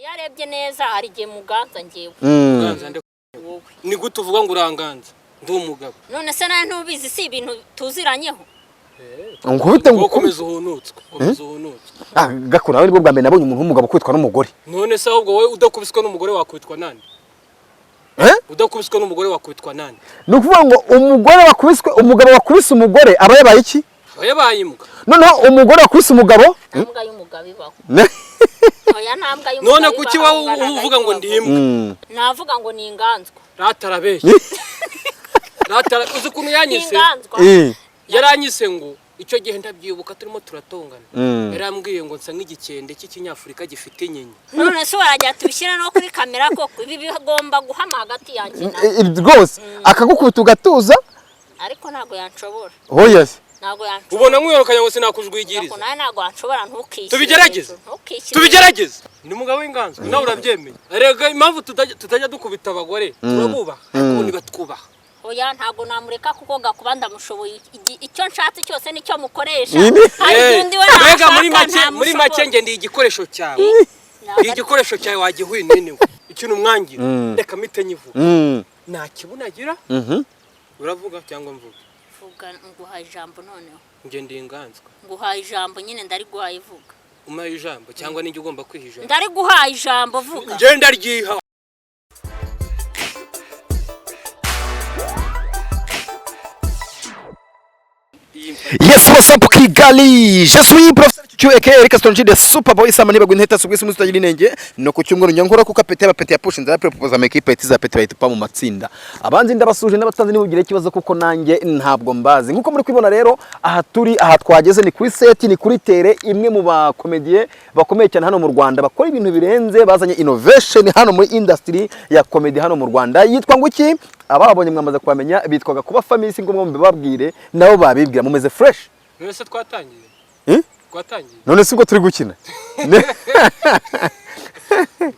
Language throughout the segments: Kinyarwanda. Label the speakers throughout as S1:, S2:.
S1: Iyo arebye neza hari igihe muganza ngewe.
S2: Uganza nde?
S1: Wowe.
S2: Ni gute uvuga ngo uranganza? Ndi umugabo.
S1: None se nawe ntubizi, si ibintu tuziranyeho?
S3: Nkubite ngo
S2: Wowe komeza uhunutswe, komeza uhunutswe.
S3: Ah, gakura, nawe nibwo bwa mbere nabonye umuntu w'umugabo kwitwa n'umugore.
S2: None se ahubwo wowe udakubiswe n'umugore wakubitwa nande?
S3: Eh?
S2: Udakubiswe n'umugore wakubitwa nande?
S3: Ni ukuvuga ngo umugore wakubiswe, umugabo wakubise umugore aba yabaye iki?
S2: Aba yabaye imbwa.
S3: Noneho umugore wakubise umugabo?
S1: Nta mbwa y'umugabo ibaho. Oya, nta mbwa y'umugabo
S2: None kuki
S1: ibaho,
S2: wowe
S1: ntabwo
S2: uvuga ngo ndi imbwa?
S1: Navuga ngo ni inganzwa.
S2: Ratarabeshya, ratara. Uzi ukuntu
S1: Ni
S2: yanyise?
S1: inganzwa.
S2: Yaranyise ngo icyo gihe, ndabyibuka, turimo turatongana, yarambwiye ngo nsa nk'igikende cy'ikinyafurika gifite inyinya.
S1: None se warajya tubishyira no kuri kamera koko? Ibi bigomba guhama hagati yanjye nawe.
S3: Rwose akagukubita ugatuza.
S1: Ariko ntabwo yanshobora.
S3: Hoya se.
S1: Ntabwo yanshobora.
S2: Ubona nkwiyorokanya ngo sinakujwigiriza.
S1: Nawe ntabwo wanshobora, ntukishyire
S2: Tubigerageze.
S1: hejuru, ntukishyire.
S2: Tubigerageze. Ni umugabo w'inganzwa, nawe urabyemeye. Erega impamvu tutajya dukubita abagore, turabubaha, ariko ubu ntibatwubaha.
S1: Oya, ntabwo namureka kuko gakuba ndamushoboye. Icyo nshatse cyose nicyo mukoresha. Hari igihe undi we
S2: Mbega muri
S1: nashaka
S2: make, muri make
S1: ntamushobora.
S2: nge ndi igikoresho cyawe.
S1: Ntabwo
S2: Ndi igikoresho cyawe wagihwinini we. Ikintu umwangira, reka mpite nyivuga, nta kibunagira. Uravuga cyangwa mvuga?
S1: Vuga, nguhaye ijambo noneho.
S2: Nge ndi inganzwa.
S1: Nguhaye ijambo nyine, ndariguhaye, ivuga.
S2: Umpaye ijambo cyangwa ninjye ugomba kwiha ijambo?
S1: Ndariguhaye ijambo, vuga.
S2: Nge ndaryiha.
S3: Yes, what's up Kigali? Je suis professeur Chuchu aka Eric Stone the Superboy sama niba gwinteta subwisi muzitagira inenge no ku cyumweru nyankora kuko apete abapete ya push nzara propose ama equipe tiza pete bayitupa mu matsinda. Abanzi ndabasuje, n'abatanzi ntibugire ikibazo kuko nanjye ntabwo mbazi. Nkuko muri kwibona rero, aha turi, aha twageze ni kuri set, ni kuri tere imwe mu ba comedien bakomeye cyane hano mu Rwanda, bakora ibintu birenze, bazanye innovation hano muri industry ya comedy hano mu Rwanda. Yitwa ngo iki? Ababonye mwamaze kubamenya, bitwaga Kuba Family. Si ngombwa mbibabwire, nabo babibwira. Mumeze fresh?
S2: None se twatangiye?
S3: Eh?
S2: Twatangiye.
S3: None si ubwo turi gukina?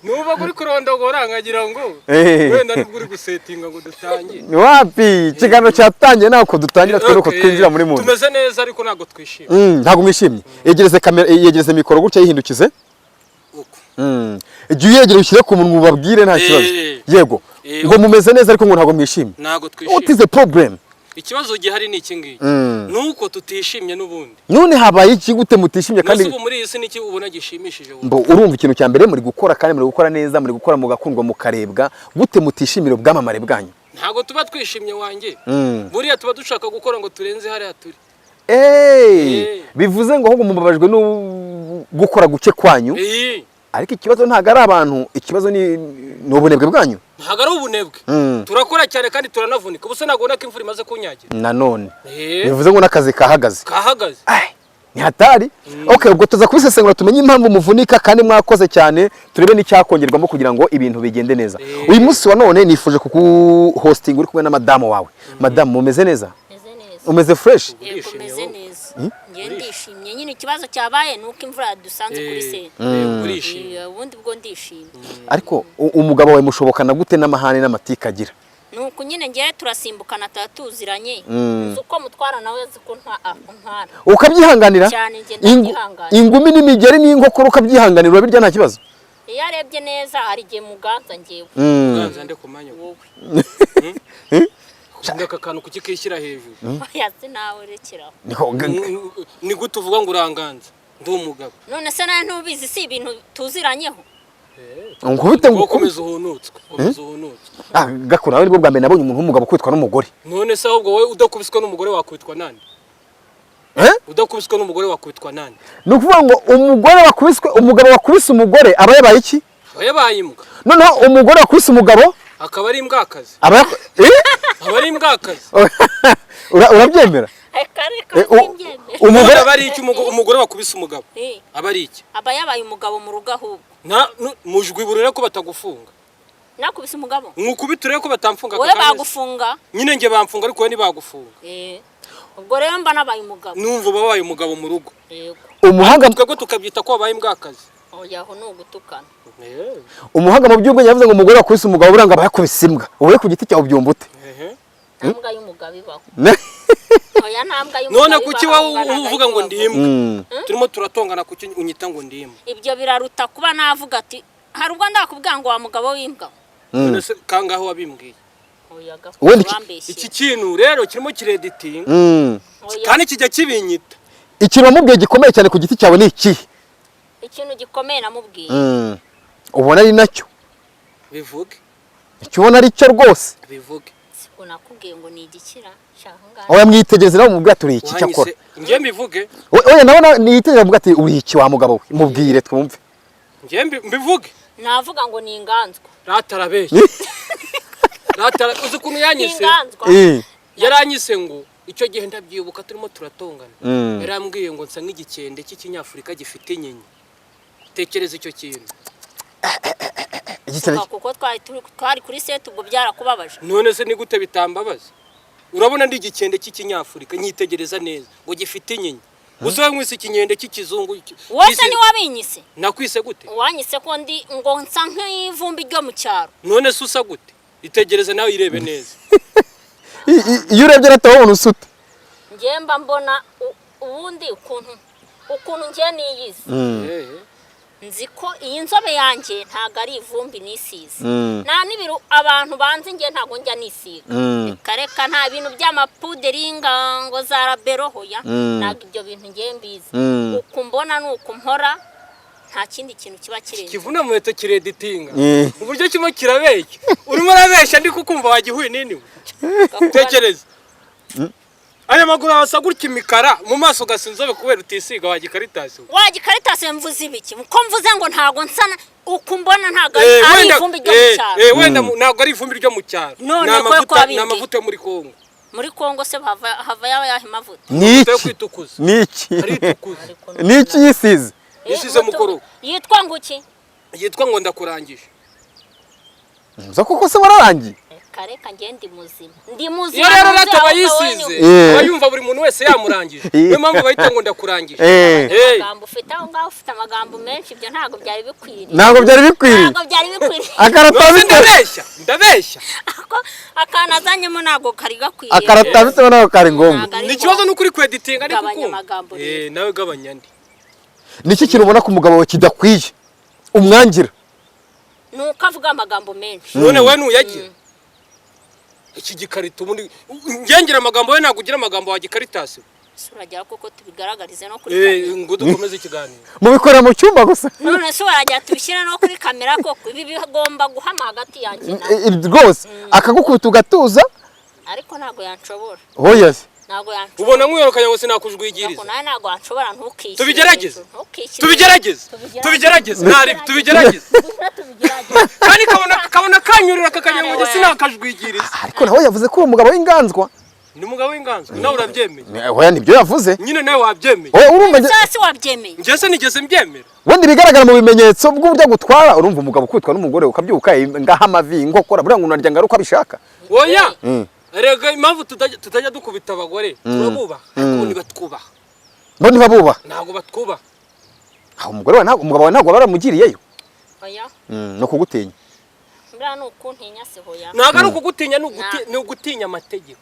S2: Nuba uri kurondogora nkagira ngo wenda nibwo uri gusetinga ngo dutangire.
S3: Wapi, ikiganiro cyatangiye, ntabwo dutangira twe nuko
S2: Okay.
S3: twinjira muri muntu.
S2: Tumeze neza ariko ntabwo twishimye.
S3: Ntabwo mwishimye? Yegereze kamera, yegereze mikoro gutya, yihindukize.
S2: Uko.
S3: Jya uyegere, ushyire ku munwa, ubabwire, nta kibazo. Yego. Ngo mumeze neza ariko ngo ntabwo mwishimye.
S2: Ntabwo
S3: What
S2: twishimye.
S3: is the problem?
S2: Ikibazo gihari ni iki ngiki, ni uko tutishimye n'ubundi.
S3: None habaye iki? Gute mutishimye kandi?
S2: Kandi ubu muri iyi si niki ubona gishimishije wowe?
S3: Mbo urumva, ikintu cya mbere muri gukora, kandi muri gukora neza, muri gukora mugakundwa, mukarebwa, gute mutishimira ubwamamare bwanyu?
S2: Ntabwo tuba twishimye wanjye. Buriya tuba dushaka gukora ngo turenze hariya turi.
S3: Bivuze ngo ahubwo mubabajwe no gukora guke kwanyu. Ariko ikibazo ntabwo ari abantu, ikibazo ni ubunebwe bwanyu.
S2: Ntabwo ari ubunebwe. Turakora cyane kandi turanavunika. Ubu se ntabwo ubona ko imvura imaze kunyagira?
S3: Nanone bivuze ngo n'akazi kahagaze.
S2: Kahagaze.
S3: Ai, ni hatari. Okay, ubwo tuza kubisesengura tumenye impamvu muvunika kandi mwakoze cyane, turebe n'icyakongerwamo kugira ngo ibintu bigende neza. Uyu munsi wa none nifuje kuguhostinga uri kumwe na madamu wawe. Madamu, mumeze neza?
S1: Meze neza.
S3: Umeze fresh?
S1: Yego.
S2: Urishimye
S1: Meze
S2: wowe?
S1: neza, njye ndishimye nyine. Ikibazo cyabaye ni uko imvura yadusanze kuri set.
S2: Urishimye.
S1: Ubundi bwo ndishimye.
S3: Ariko umugabo wawe mushobokana gute n'amahane n'amatika agira?
S1: Ni uku nyine, ngewe turasimbukana, tuba tuziranye. Nzi uko mutwara, nawe azi ko ntwara.
S3: Ukabyihanganira?
S1: Cyane, njye ndabyihanganira.
S3: Ingumi n'imigeri n'inkokora ukabyihanganira, urabirya nta kibazo?
S1: Iyo arebye neza hari igihe muganza ngewe.
S2: Uganza nde ku mwanya?
S1: Wowe.
S2: Ukunda aka kantu kuki kishyira hejuru?
S1: Oya, sinawe, rekeraho.
S2: Ni gute uvuga ngo uranganza? Ndi umugabo.
S1: None se nawe ntubizi, si ibintu tuziranyeho?
S3: Nkubite ngo
S2: Wowe komeza uhunutswe, komeza uhunutswe.
S3: Ah, gakura, nawe nibwo bwa mbere nabonye umuntu w'umugabo kwitwa n'umugore.
S2: None se ahubwo wowe udakubiswe n'umugore wakubitwa nande?
S3: Eh?
S2: Udakubiswe n'umugore wakubitwa nande?
S3: Ni ukuvuga ngo umugore wakubiswe, umugabo wakubise umugore aba yabaye iki?
S2: Aba yabaye imbwa.
S3: Noneho umugore wakubise umugabo?
S2: Akaba ari imbwakazi.
S3: Aba Eh?
S2: Aba ari imbwakazi.
S3: Urabyemera?
S1: Reka reka. Simbyemera.
S3: Umugore
S2: aba ari iki? Umugore wakubise umugabo aba ari iki?
S1: Aba yabaye umugabo mu rugo ahubwo.
S2: Mujwi burere ko batagufunga.
S1: Nakubise umugabo?
S2: Mwukubite urebe ko batamfunga aka
S1: Wowe
S2: kanya se.
S1: bagufunga.
S2: Nyine njye bamfunga, ariko wowe ntibagufunga.
S1: Ubwo rero mba nabaye umugabo.
S2: Numva uba wabaye umugabo mu rugo.
S1: Yego.
S3: Umuhanga
S2: Twebwe tukabyita ko wabaye imbwakazi.
S1: Oya, aho ni ugutukana.
S3: Umuhanga mu by'ubwenge yavuze ngo umugore wakubise umugabo buranga aba yakubise imbwa. Wowe ku giti cyawe ubyumva ute?
S2: Ehe.
S1: Nta mbwa y'umugabo ibaho. Oya, nta mbwa y'umugabo
S2: None kuki
S1: ibaho,
S2: wowe
S1: ntabwo
S2: uvuga ngo
S1: ari
S2: ndi imbwa?
S3: Mm.
S2: Turimo turatongana, kuki unyita ngo ndi imbwa?
S1: Ibyo biraruta kuba navuga ati Hari ubwo ndakubwira ngo wa mugabo w'imbwa?
S2: None se kangaho wabimbwiye?
S1: Oya, gakuba
S3: Wenda
S1: urambeshyera.
S2: Iki kintu rero kirimo kireditinga
S1: Oya,
S2: kandi kijya kibinyita.
S3: Ikintu wamubwiye gikomeye cyane ku giti cyawe ni ikihe?
S1: Ikintu gikomeye namubwiye,
S3: Ubona ari nacyo?
S2: Bivuge.
S3: Icyo ubona ari cyo rwose.
S2: Bivuge.
S1: Siko nakubwiye ngo ni igikira shaka ngaho.
S3: Oya, mwitegereze nawe mubwire ati uri iki cyakora.
S2: Wanyise njye mbivuge?
S3: Oya, nawe niyitegereze mubwire ati uri iki wa mugabo we, mubwire twumve.
S2: Njye mbivuge?
S1: Navuga ngo ni inganzwa.
S2: Rata arabeshya, rata uzi ukuntu
S1: Ni
S2: yanyise?
S1: inganzwa.
S2: Yaranyise ngo icyo gihe ndabyibuka turimo turatongana, yarambwiye ngo nsa nk'igikende cy'ikinyafurika gifite inyinya. Tekereza icyo kintu.
S3: Igikende.
S1: Kuko twari kuri set, ubwo byarakubabaje?
S2: None se ni gute bitambabaza? Urabona ndi igikende cy'ikinyafurika, nyitegereza neza, ngo gifite inyinya. Gusa wowe nkwise ikinyende cy'ikizungu
S1: Wose ntiwabinyise.
S2: Nakwise gute?
S1: Wanyise ko ndi ngo nsa nk'ivumbi ryo mu cyaro.
S2: None se usa gute? Itegereze nawe, irebe neza.
S3: Iyo urebye rata wabona usute?
S1: Njye mba mbona ubundi ukuntu njye niyizi, nzi ko iyi nzobe yanjye ntabwo ari ivumbi nisize, nta n'ibiru abantu banzi. Njye ntabwo njya nisiga. Reka reka, nta bintu by'amapuderi ngo za rabero, hoya. Ntabwo ibyo bintu njye mbizi. Uku mbona ni uku mpora, nta kindi kintu kiba kirenze.
S2: Kivuna muheto kireditinga uburyo kimwe kirabeshya. Urimo urabeshya, ndi kukumva wagihuye nini we. Tekereza aya maguru asa gutya imikara, mu maso ugasa inzobe kubera utisiga, wagikaritasi we.
S1: Wagikaritasi, mvuze ibiki ko mvuze ngo ntabwo nsa uku mbona ntabwo ari ari ivumbi ryo mu cyaro?
S2: Wenda ntabwo ari ivumbi ryo mu cyaro.
S1: None
S2: Ni
S1: ko
S2: amavuta,
S1: wabimbwiye.
S2: ni amavuta yo muri Kongo.
S1: Muri Kongo se hava yaba yahe mavuta?
S3: Ni
S2: Amavuta yo
S3: iki?
S2: kwitukuza.
S3: Ni iki?
S2: Aritukuza.
S3: Ni iki yisize?
S2: Yisize mukuru.
S1: Yitwa ngo iki?
S2: Yitwa ngo ndakurangije.
S3: Uza koko se wararangiye?
S1: Reka reka, njye ndi muzima, ndi muzima.
S2: Iyo rero
S1: Ntuzi
S2: rata aba
S1: ahubwo wowe
S2: yisize, aba yumva buri muntu wese yamurangije. Niyo mpamvu bahita ngo ndakurangije.
S3: Eh.
S1: Amagambo ufite aho ngaho, ufite amagambo menshi, ibyo ntabwo byari bikwiriye.
S3: Ntabwo byari bikwiriye.
S1: Ntabwo byari bikwiriye.
S3: Akarata
S2: None se
S3: bitewe
S2: ndabeshya? Ndabeshya?
S1: Akantu azanyemo ntabwo kari gakwiriye.
S3: Akarata bitewe ntabwo kari ngombwa.
S1: Ntabwo ari
S2: Ni ikibazo
S1: ngombwa.
S2: ni ukuri kweditinga ariko
S1: Gabanya
S2: ukumva.
S1: amagambo rero.
S2: Nawe gabanya andi.
S3: Niki kintu ubona ku mugabo wawe kidakwiye umwangira?
S1: Ni uko avuga amagambo menshi.
S2: None wowe ntuyagira iki gikarito? Ubundi ngengera amagambo, we ntabwo ugira amagambo wa gikaritasi.
S1: Ese uragera koko tubigaragarize no kuri kamera?
S2: Ngo dukomeze ikiganiro.
S3: Mubikorera mu cyumba gusa.
S1: None se waragera tubishyire no kuri kamera koko? Ibi bigomba guhama hagati yanjye nawe.
S3: Rwose akagukubita ugatuza.
S1: Ariko ntabwo yanshobora.
S3: Hoya se.
S1: Ntabwo yanshobora.
S2: Ubona nkwiyorokanya ngo sinakujwigiriza.
S1: Ariko nawe ntabwo wanshobora, ntukishyire
S2: Tubigerageze.
S1: hejuru, ntukishyire
S2: Tubigerageze.
S1: hejuru.
S2: Tubigerageze ntari tubigerageze.
S1: Tubigerageze.
S2: Kandi kabona kanyurira kakajya ngo njye sinakajwigiriza.
S3: Ariko nawe yavuze ko uwo mugabo w'inganzwa.
S2: Ni umugabo w'inganzwa, nawe urabyemeye?
S3: Hoya, nibyo yavuze.
S2: Nyine nawe wabyemeye.
S3: Oya, urumva
S1: Se wabyemeye?
S2: Njye se nigeze mbyemera?
S3: Wenda ibigaragara mu bimenyetso bw'uburyo agutwara, urumva umugabo ukubitwa n'umugore ukabyuka ngaha amavi, inkokora, buriya ngo unarya ngo ari uko abishaka.
S2: Oya, erega impamvu tutajya dukubita abagore, turabubaha, ariko ntibatwubaha.
S3: Bo ntibabubaha?
S2: Ntabwo batwubaha.
S3: Aho umugore wawe ntabwo, umugabo wawe ntabwo baramugiriyeyo?
S1: Oya.
S3: No kugutinya.
S1: Buriya ni ukuntinya se? Hoya.
S2: Ntabwo ari ukugutinya, ni ugutinya amategeko.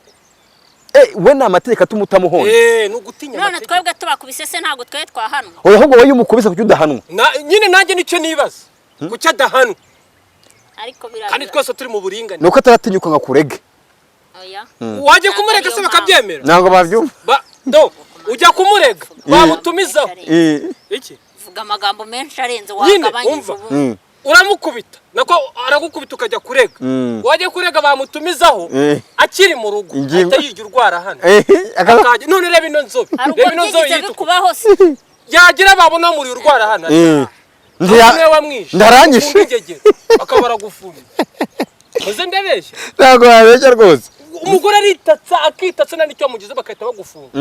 S3: We ni amategeko atuma utamuhonda.
S2: Ni ugutinya
S1: None
S2: amategeko.
S1: twebwe tubakubise se ntabwo twe twahanwa?
S3: Oya, ahubwo wowe iyo umukubise kuki udahanwa?
S2: Nyine nanjye nicyo nibaza, kuki adahanwa?
S1: Ariko biriya
S2: Kandi twese turi mu buringanire.
S3: Ni uko ataratinyuka ngo akurege.
S1: Oya.
S2: Wajya kumurega se bakabyemera?
S3: Ntabwo babyumva.
S2: Do ujya kumurega bamutumizaho iki?
S1: Vuga amagambo menshi arenze
S2: Nyine,
S1: wagabanyije
S2: umva.
S1: ubu.
S2: Uramukubita, nako aragukubita, ukajya kurega. Wajya kurega bamutumizaho akiri mu rugo.
S3: Ingingo.
S2: Ahita yirya urwara hano. None reba ino nzobe.
S1: Hari ubwo
S2: Reba ino nzobe
S1: byigeze
S2: yituku
S1: bikubaho se?
S2: Yagira babona muri urwara hano. Niwe wamwishe.
S3: Ndarangije.
S2: Ufunga ingegera bakaba baragufunga. Uze ndabeshya?
S3: Ntabwo wabeshya rwose.
S2: Umugore aritatsa, akitatsa, nta n'icyo wamugize, bagahita bagufunga.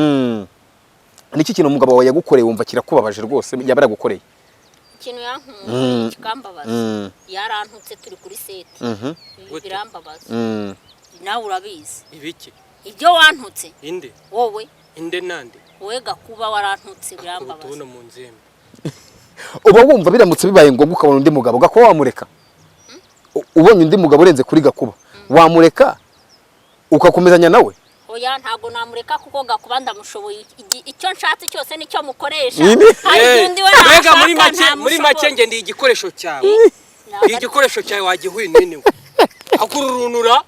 S3: Niki kintu umugabo wawe yagukoreye wumva kirakubabaje rwose, yaba yaragukoreye?
S1: Ikintu yankunze kikambabaza, yarantutse turi kuri set. Ibi
S2: Gute?
S1: birambabaza, nawe urabizi.
S2: Ibiki?
S1: Ibyo wantutse.
S2: Inde?
S1: Wowe.
S2: Inde nande?
S1: Wowe Gakuba, warantutse, birambabaza.
S2: Tubona mu nzembe.
S3: Uba wumva biramutse bibaye ngombwa ukabona undi mugabo, Gakuba wamureka? Ubonye undi mugabo urenze kuri Gakuba, wamureka ugakomezanya nawe?
S1: Oya, ntabwo namureka kuko Gakuba ndamushoboye. Icyo nshatse cyose nicyo mukoresha.
S3: Nyine.
S1: Hari undi we
S2: Mbega muri
S1: nashaka
S2: make, muri make
S1: ntamushobora.
S2: nge ndi igikoresho cyawe. Igikoresho cyawe wagihuye nini we akururunura.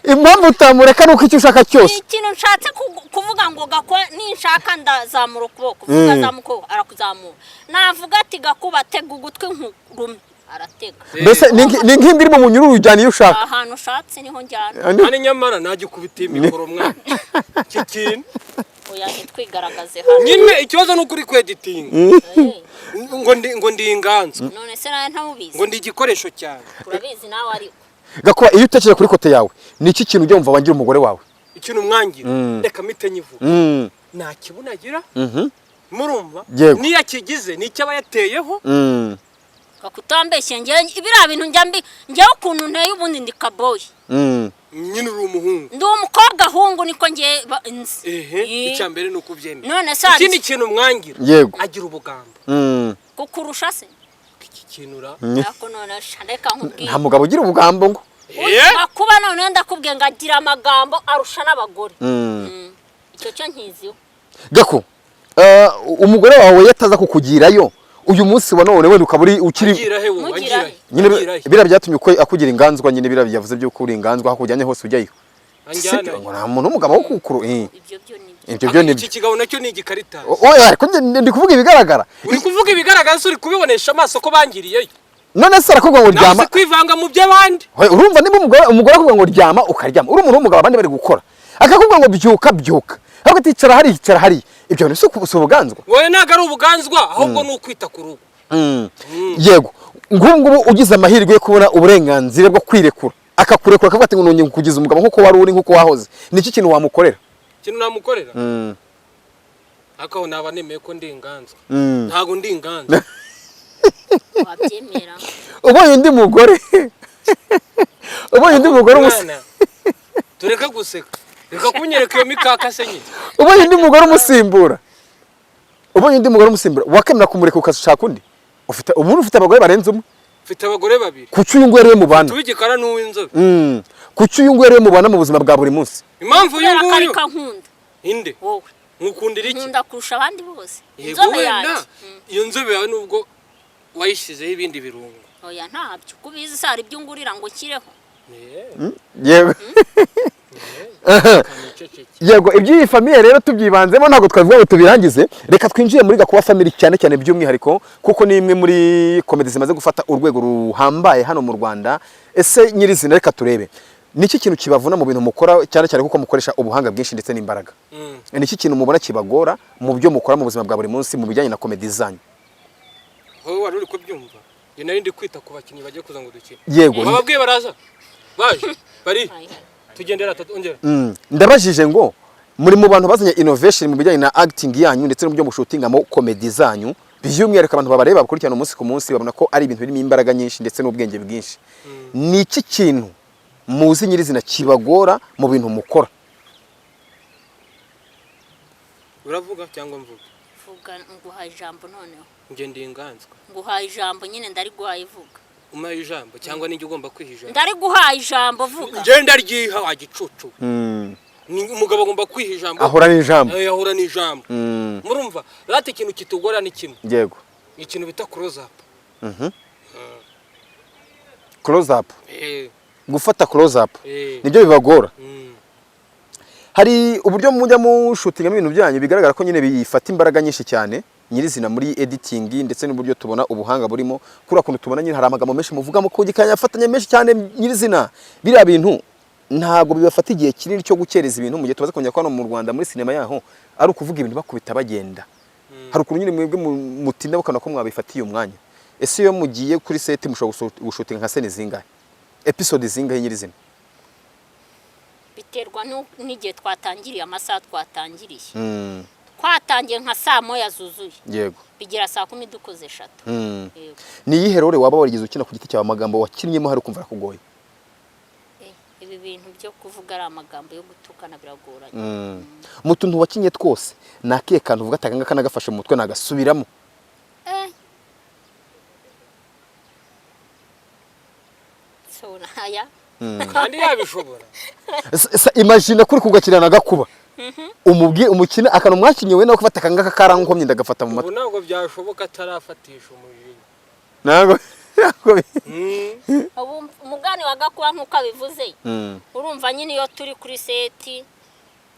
S3: Impamvu utamureka ni uko icyo ushaka cyose
S1: Ikintu nshatse kuvuga ngo Gakuba, ninshaka ndazamura ukuboko, kuvuga zamuka ukuboko, arakuzamura. Navuga ati: "Gakuba, tega ugutwi nkurume," aratega.
S3: Mbese ni nk'imbwa iri mu munyururu, ujyana iyo ushaka.
S1: Ahantu ushatse niho njyana.
S2: Kandi nyamara nagikubitiye imikoro mwana iki kintu.
S1: Oya, ntitwigaragaze hano.
S2: Nyine ikibazo ni uko uri kweditinga.
S1: Eh,
S2: ngo ndi inganzwa.
S1: None se nawe ntawubizi?
S2: Ngo ndi igikoresho cyawe.
S1: Urabizi nawe ariko.
S3: Gakuba, iyo utekereje kuri côté yawe, ni iki kintu ujya wumva wangira umugore wawe?
S2: Ikintu mwangira, reka mpite nyivuga, nta kibuno agira. Murumva?
S3: Yego.
S2: Niyo akigize ni icyo aba yateyeho.
S1: Kakutambeshye, njyewe biriya bintu njya mbi, njyewe ukuntu nteye ubundi ndi kaboyi.
S2: Nyine uri umuhungu.
S1: Ndi umukobwa ahungu, niko njye nzi.
S2: Ehe.
S1: Eh.
S2: Icya mbere ni ukubyemera.
S1: None se hari
S2: Ikindi kintu mwangira, agira ubugambo.
S1: Kukurusha se?
S2: Iki kintu ra
S1: Ariko none sha, reka nkubwire.
S3: Nta mugabo ugira ubugambo ngo
S2: Eh?
S1: Kuba none ndakubwiye ngo agira amagambo arusha n'abagore. Icyo cyo nkiziho.
S3: Gako, umugore wawe yataza kukugirayo uyu munsi wa none, wenda ukaba uri ukiri
S2: Angira he wowe?
S1: Mugira
S2: Angira
S1: he?
S2: he?
S3: Nyine
S2: Angira he?
S3: biriya byatumye uko akugira inganzwa, nyine biriya byavuze by'uko uri inganzwa, aho kujyanye hose ujyayo.
S2: Anjyana
S3: Sibyo
S2: he?
S3: ngo nta muntu w'umugabo wo kukuru.
S1: Ibyo byo ni byo.
S3: Ibyo byo ni
S2: Iki
S3: byo.
S2: kigabo nacyo ni igikarita.
S3: Oya, ariko njye ndi kuvuga ibigaragara.
S2: Uri kuvuga ibigaragara se? Uri kubibonesha amaso ko bangiriyeyo?
S3: None se arakubwira ngo
S2: Nawe
S3: ryama.
S2: uzi kwivanga mu by'abandi.
S3: Oya, urumva niba umugore akubwira ngo ryama ukaryama, uri umuntu w'umugabo, abandi bari gukora, akakubwira ngo byuka byuka, ahubwo ati icara hariya, icara hariya, ibyo bintu si ubuganzwa?
S2: Wowe ntabwo ari ubuganzwa, ahubwo ni ukwita ku rugo.
S3: Yego, ngubu ngubu ugize amahirwe yo kubona uburenganzira bwo kwirekura, akakurekura akavuga ati ngo nongeye kukugiza umugabo nk'uko wari uri, nk'uko wahoze, ni iki kintu wamukorera?
S2: Ikintu namukorera, ariko aho naba nemeye ko ndi inganzwa. Ntabwo ndi inganzwa.
S1: Wabyemera.
S3: Ubonye undi mugore
S2: Mwana, tureke guseka, reka kunyereka iyo mikaka se nyine.
S3: Ubonye undi mugore umusimbura, wakemera kumureka ukashaka undi? Ufite ubundi, ufite abagore barenze umwe.
S2: Mfite abagore babiri.
S3: Kuki uyu nguyu ariwe mubana?
S2: Tuw'igikara n'uw'inzobe.
S3: Kuki uyu nguyu ariwe mubana mu buzima bwa buri munsi?
S2: Impamvu uyu
S1: Kubera ko
S2: nguyu
S1: ariko nkunda.
S2: Inde?
S1: Wowe.
S2: Nkukundira iki?
S1: Nkunda kurusha abandi bose.
S2: Yego,
S1: Inzobe
S2: wenda
S1: yanjye.
S2: iyo nzobe yawe nubwo wayishyizeho ibindi birungo.
S1: Oya, ntabyo kubizi se, hari ibyo ngurira ngo nshyireho?
S3: Yego.
S2: Kaniceceke.
S3: Yego, iby'iyi famille rero tubyibanzemo ntabwo twabivuga ngo tubirangize. Reka twinjire muri Gakuba Family cyane cyane by'umwihariko, kuko ni imwe muri comedy zimaze gufata urwego ruhambaye hano mu Rwanda. Ese nyirizina, reka turebe, niki kintu kibavuna mu bintu mukora, cyane cyane kuko mukoresha ubuhanga bwinshi ndetse n'imbaraga? Niki kintu mubona kibagora mu byo mukora mu buzima bwa buri munsi mu bijyanye na comedy zanyu?
S2: Wowe wari uri kubyumva, njye nari ndi kwita ku bakinnyi bagiye kuza ngo dukine.
S3: Yego.
S2: Bababwiye baraza, baje bari tugendera atatu ongera.
S3: Ndabajije ngo muri mu bantu bazanye innovation mu bijyanye na acting yanyu ndetse n'uburyo mushutingamo comedy zanyu, by'umwihariko abantu babareba bakurikirana umunsi ku munsi babona ko ari ibintu birimo imbaraga nyinshi ndetse n'ubwenge bwinshi. Ni iki kintu muzi nyirizina kibagora mu bintu mukora?
S2: Uravuga cyangwa mvuga?
S1: Vuga, nguhaye ijambo noneho.
S2: Njye ndi inganzwa.
S1: Nguhaye ijambo nyine, ndariguhaye, vuga.
S2: Umpaye ijambo cyangwa ninjye ugomba kwiha ijambo?
S1: Ndariguhaye ijambo, vuga.
S2: Njye ndaryiha wa gicucu. Ni umugabo agomba kwiha ijambo.
S3: Ahora n'ijambo.
S2: Eh, ahora n'ijambo. Murumva rata, ikintu kitugora ni kimwe, ni ikintu bita close up.
S3: Close up?
S2: Eh.
S3: Gufata close up?
S2: Eh.
S3: Nibyo bibagora? Hari uburyo mujya mushutingamo ibintu byanyu bigaragara ko nyine bifata imbaraga nyinshi cyane nyirizina muri editing, ndetse n'uburyo tubona ubuhanga burimo kuriya kuntu tubona nyine hari amagambo menshi muvugamo ko gikanya afatanya menshi cyane. Nyirizina biriya bintu ntabwo bibafata igihe kinini cyo gukereza ibintu, mu gihe tumaze kongera ko hano mu Rwanda muri sinema yaho ari ukuvuga ibintu bakubita bagenda? Hari ukuntu nyine mwebwe mutinda bakabona ko mwabifatiye umwanya. Ese iyo mugiye kuri set mushobora gushutinga nka scene zingahe, episode zingahe nyirizina?
S1: Biterwa n'igihe twatangiriye, amasaha twatangiriye. Twatangiye nka saa 1 zuzuye, bigera saa 10 dukoze 3. Yego.
S3: Ni iyihe role waba warigeze ukina ku giti cyawe, amagambo wakinnyemo hari ukumva arakugoye?
S1: Eh, ibi bintu byo kuvuga ari amagambo yo gutukana biragoranye.
S3: Mu tuntu wakinye twose, ni akihe kantu uvuga ati aka ngaka nagafashe mu mutwe nagasubiramo?
S1: Eh. So naya.
S2: Kandi yabishobora.
S3: Imagine kuri kugakina na Gakuba, umubwiye umukina akantu mwakinye, we nawe ufata aka ngaka karankomye ndagafata mu
S2: Ubu
S3: matwi.
S2: ntabwo byashoboka atarafatisha umujinya.
S3: Ntabwo
S1: Ubu umugani wa Gakuba nk'uko abivuze, urumva nyine iyo turi kuri set,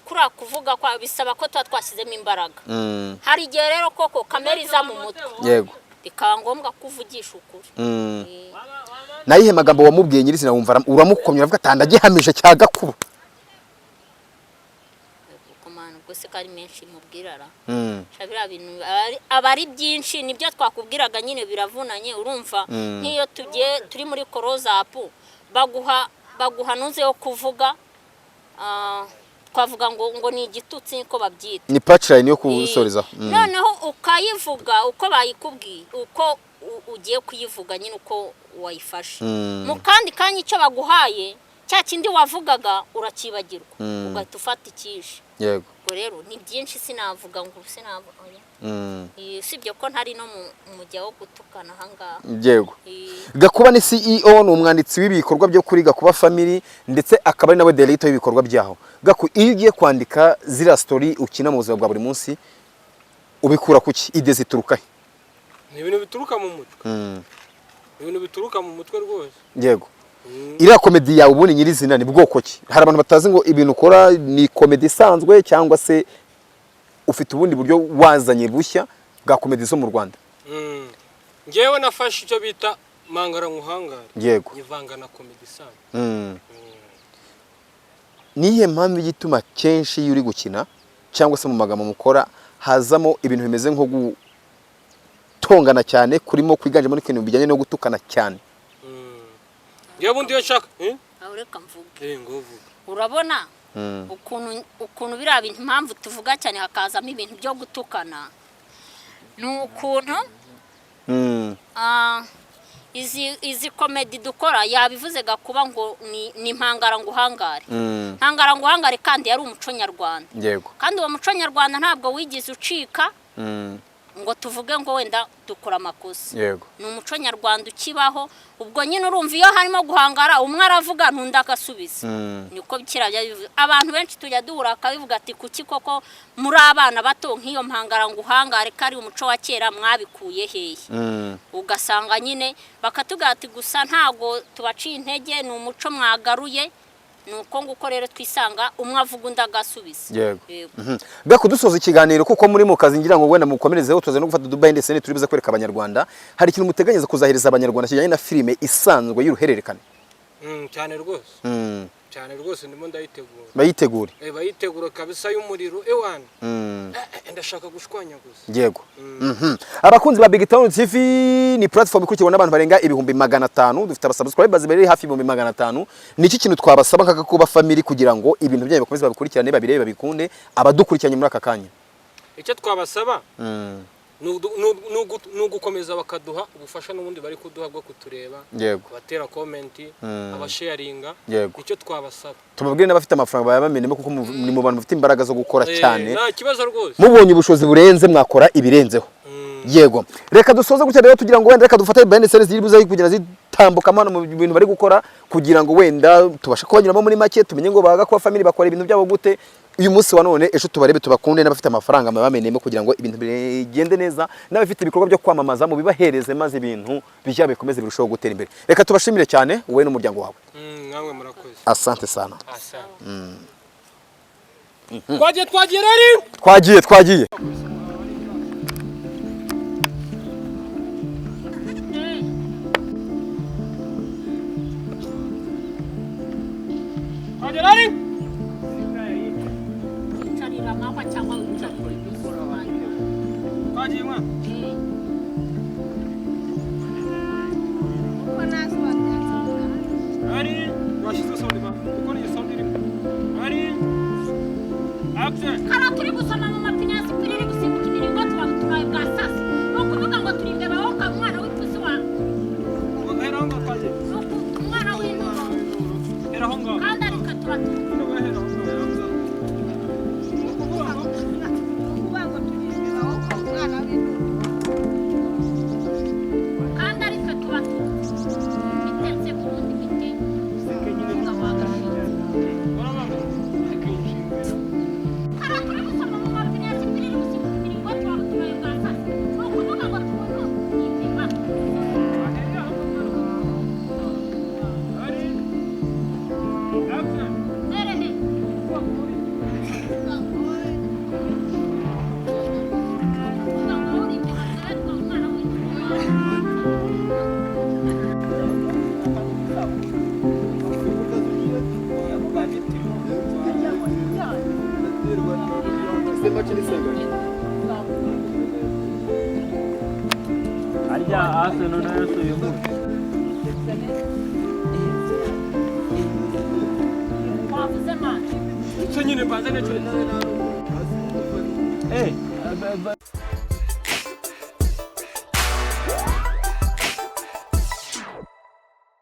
S1: kuriya kuvuga kwa bisaba ko tuba twashyizemo imbaraga. Hari igihe rero koko kamera iza mu mutwe, bikaba ngombwa ko uvugisha ukuri.
S3: Nayihe magambo wamubwiye nyirizina wumva uramukomye, uravuga ati ndagihamije cya Gakuba?
S1: Ubwo mana, ubwo se ko ari menshi mubwira ra? Sha, biriya bintu aba ari byinshi, nibyo twakubwiraga nyine, biravunanye. Urumva nk'iyo tugiye turi muri close-up, baguha nuze yo kuvuga, twavuga ngo ni igitutsi niko babyita.
S3: Ni punchline yo kusorezaho.
S1: Noneho ukayivuga uko bayikubwiye, uko ugiye kuyivuga nyine, uko wayifashe. Mu kandi kanya icyo baguhaye, cya kindi wavugaga urakibagirwa, ugahita ufata ikije. Ubwo rero ni byinshi, sinavuga ngo sinavuga, oya. Usibye ko ntari no mu mujya wo gutukana ahangaha.
S3: Gakuba ni CEO, ni umwanditsi w'ibikorwa byo kuri Gakuba Family, ndetse akaba ari nawe director w'ibikorwa byaho. Gaku, iyo ugiye kwandika ziriya story ukina mu buzima bwa buri munsi, ubikura kuki? Idée zituruka he?
S2: Ni ibintu bituruka mu mutwe. Ni ibintu bituruka mu mutwe rwose.
S3: Iriya comedy yawe ubundi nyirizina ni bwoko ki? Hari abantu batazi ngo ibintu ukora ni comedy isanzwe cyangwa se ufite ubundi buryo wazanye bushya bwa comedy zo mu Rwanda.
S2: Njyewe nafashe icyo bita mangara nkuhangare, nyivanga na comedy isanzwe.
S3: Niyihe mpamvu igituma kenshi iyo uri gukina cyangwa se mu magambo mukora hazamo ibintu bimeze nko gutongana cyane, kurimo kwiganjemo n'ibintu bijyanye no gutukana cyane?
S2: Njyewe ubundi iyo nshaka, eh?
S1: Aho reka mvuge.
S2: Eh, ngo uvuge.
S1: Urabona ukuntu biriya bintu, impamvu tuvuga cyane hakazamo ibintu byo gutukana, ni ukuntu izi comedy dukora, yabivuze Gakuba ngo ni mpangara ngo uhangare. Mpangara ngo uhangare, kandi yari umuco nyarwanda. Kandi uwo muco nyarwanda ntabwo wigeze ucika ngo tuvuge ngo wenda dukora amakosa. Ni umuco nyarwanda ukibaho. Ubwo nyine urumva iyo harimo guhangara, umwe aravuga n'undi agasubiza. Niko kera bivuze. Abantu benshi tujya duhura akabivuga ati: "Kuki koko muri abana bato nk'iyo mpangara ngo uhangare, ko ari umuco wa kera, mwabikuye hehe?" Ugasanga nyine bakatubwira ati: "Gusa ntabwo tubaciye intege, ni umuco mwagaruye." Ni uko nguko rero twisanga umwe avuga undi agasubiza. Yego.
S3: Gaku, dusoza ikiganiro, kuko muri mu kazi, ngira ngo wenda mukomerezeho, tuze no gufata Dubai ndetse turi buze kwereka abanyarwanda. Hari ikintu muteganyiriza kuzahereza abanyarwanda kijyanye na filime isanzwe y'uruhererekane?
S2: Cyane rwose. Cyane rwose, ndimo ndayitegura.
S3: Bayitegure.
S2: Eh, bayitegura kabisa, y'umuriro ewana. Ndashaka gushwanyaguza.
S3: Yego. Abakunzi ba Big Town TV, ni platform ikurikirwa n'abantu barenga 500,000, dufite abasubscribers bari hafi 500,000. Ni iki kintu twabasaba nka Gakuba Family kugira ngo ibintu byanyu bakomeze babikurikirane, babirebe, babikunde, abadukurikiranye muri aka kanya?
S2: Icyo twabasaba ni ugukomeza bakaduha ubufasha n'ubundi bari kuduha bwo kutureba, abatera comment, abasharinga. Icyo twabasaba.
S3: Tubabwire n'abafite amafaranga bayabamenemo, kuko ni mu bantu bafite imbaraga zo gukora cyane.
S2: Nta kibazo rwose.
S3: Mubonye ubushobozi burenze mwakora ibirenzeho. Yego, reka dusoze gutya rero, tugira ngo wenda reka dufate behind the scenes ziri buze kugira zitambukamo hano mu bintu bari gukora, kugira ngo wenda tubashe kubanyuramo muri make, tumenye ngo baga kuba family bakora ibintu byabo gute uyu munsi wa none. Ejo tubarebe, tubakunde, n'abafite amafaranga mubamenemo kugira ngo ibintu bigende neza, n'abafite ibikorwa byo kwamamaza mubibahereze, maze ibintu bijya bikomeze birushaho gutera imbere. Reka tubashimire cyane, wowe n'umuryango wawe.
S2: Namwe murakoze.
S3: Asante sana.
S2: Asante. Twagiye, twagiye rero.
S3: Twagiye, twagiye.
S2: Twagiye rero.
S1: Wicarira amahwa cyangwa wicarira ibisoro wanjye.
S2: Twagiye mwana. Ari washyize sound ba kuko ni sound irimo ari action.
S1: Karoti uri gusoma mu mapine ya sipiri, iri gusimbuka imiringoti, tubaye bwa sasa. Ni ukuvuga ngo turi imbeba, wowe ukaba umwana w'ipusi wa
S2: Hera aho ngaho, twagiye.
S1: Ni umwana w'inturo.
S2: Hera aho ngaho.
S1: Kandi ariko turatuye.
S4: Harya Arsenal nayo si uyu munsi.
S1: Wavuze mani.
S2: Icyo nyine mbanza ntekereza.
S4: Eh,